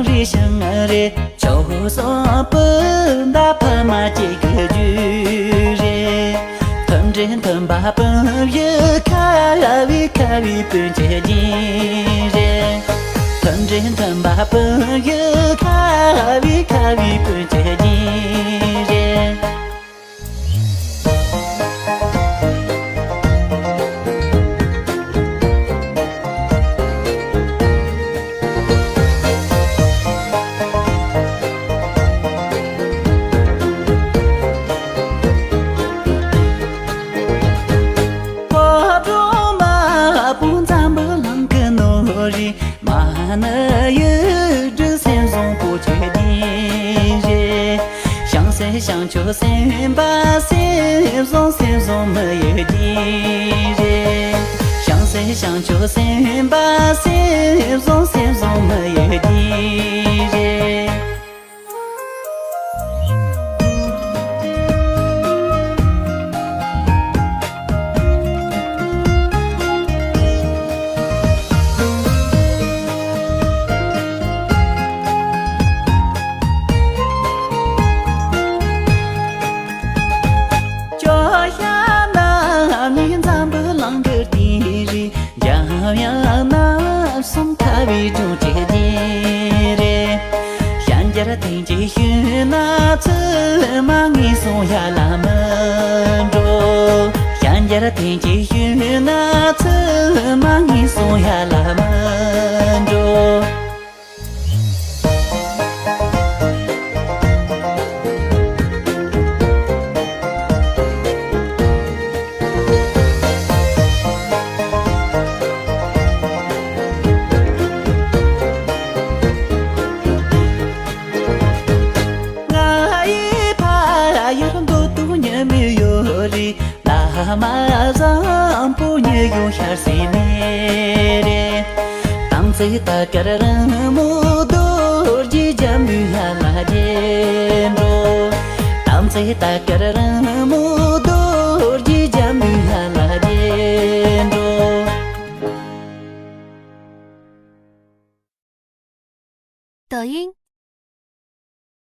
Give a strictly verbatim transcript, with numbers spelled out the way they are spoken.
རེ་ཞིང་རེ། ཆོས་སོགས་སྤུན་ཟླ་ཕ་མ་གཅིག་གི་རྒྱུད་རེད། མཐུན་སྒྲིལ་མཐུན་པ་སྤུན་བཞི་ཁ་བའི་ཁ་བའི་སྤུན་གྱི་རྒྱན་རེད། མཐུན་སྒྲིལ་མཐུན་པ་སྤུན་བཞི་ཁ་བའི་ཁ་བའི་སྤུན་གྱི་རྒྱན་རེད། མ་ནི་ཡུལ་གྲུ་སེམས་བཟང་པོ་ཆོས་ལྡན་རེད། བྱང་སེམས་བྱང་ཆུབ་སེམས་དཔའ་སེམས་བཟང་སེམས་བཟང་མི་ཡུལ་ལྡན་རེད། བྱང་སེམས་བྱང་ཆུབ་སེམས་དཔའ་སེམས་བཟང་སེམས་བཟང་མི་ཡུལ་ལྡན་རེད། ཅོ་ཤ་ན་མི་འཛམ་བུ་གླིང་གི་རྟེན་རེད། འཇམ་དབྱངས་རྣམ་གསུམ་ཁ་བའི་སྒྲུང་གི་རྒྱན་རེད། ཤན་སྦྱར་ཐེངས་གཅིག་ཞུས་ན་ཚུལ་མ་ངན་སོང་ཡར་ལ་མི་འགྲོ། ཤན་སྦྱར་ཐེངས་གཅིག་ཞུས་ན་ཚུལ་མ་ངན་སོང་ཡར་ལ་མི་འགྲོ། ང་ཡི་ཕ་ཡུལ་མདོ་སྟོད་ཉི་མའི་ཡུལ་རེད། བླ་མ་བཟང་པོ་ཉི་གུང་ཤར་སའི་གནས་རེད། དམ་ཚིག་ལྟ་དཀར་རིང་མོ་རྡོ་རྗེ་འཇམ་པའི་ཡར་ལ་རྒྱས་འགྲོ། དམ་ཚིག་ལྟ་དཀར་རིང་མོ་